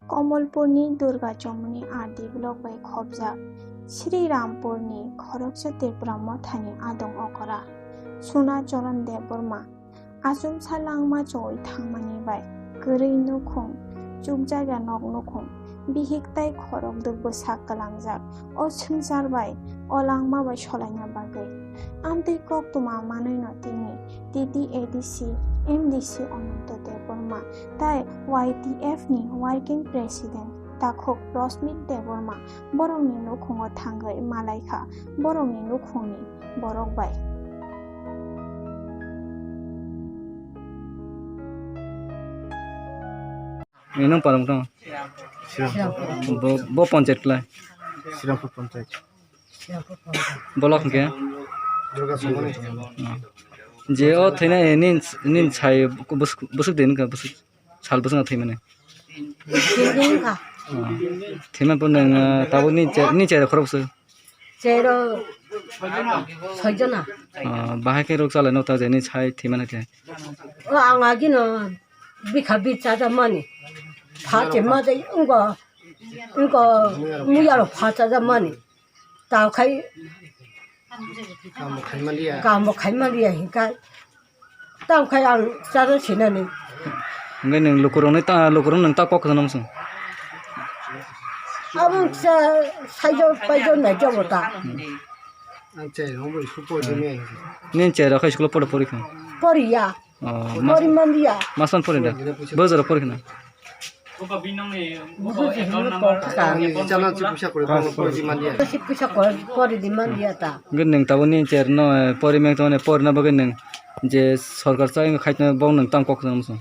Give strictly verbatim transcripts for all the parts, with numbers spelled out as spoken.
Komolpurni Durga Chomoni R D block bai khobjak Sri Rampurni khoroksa Tipra Mothani adong okora Suna Charan Debbarma achomsa langma choi thangmani bai kwrwi nukhung, chukjakya nok nukhung, bihik tai khorokdwk bwsak kwlangjak. O swngchar bai o langma bai solaina bagwi amtwi koktwma manwino tini T T A D C M D C Ananto Debbarma tai Y T F ni working president takhuk Rosmit Debbarma borokni nukhungo thangwi malaikha, borokni nukhungni borok bai. Nini parang tong? Sirampur. Bo, bo panchayat klai? Sirampur panchayat. Bolok hwnkhe? Durga Chomoni. Oh. Je o thwina, eh, nin, nin sai bus-, busuk de nungkha, busuk, sal busuk thwimani. Sinding kha. Oh. Thwimani pore nwng, eh, tabuk nin che-, nin chera khorok bwswk? Chero soijona. Oh, bahai khe rok chalai no ta je nin sai thwimani khe. O ang agino bikha bi chajak mani. Pha che ma de ungo, ungo muyaro pha chajak mani. Tao khai kamo khai manliya. Kamo khai manliya hinkai. Tao khai ang chajak sinani. Hingke nwng lukurokni ta, lukurok nwng ta kok kwthang nangso. Abo sa, saijo paijo nai jobo ta. Ang chai rong bo school pori di me. Nin chai rok hai school pori pori kha. Pori ya. Oh, mas-, pori manliya. Masan pori da. Bojaro pori khna. Busu jihini pori kha. Ang chana chi puisa kore pori manliya. Si puisa kore pori di manliya ta. Hingke nwng tabuk nin chai rok no, eh, pori meng tongmani pori na bagwi nwng je sorkar chai khaitna bong nwng tam kok kwthang nangso.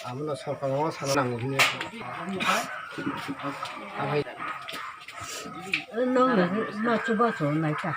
Abono sorkar o sana nango hwnwi. Nong ma chuba so nai ta.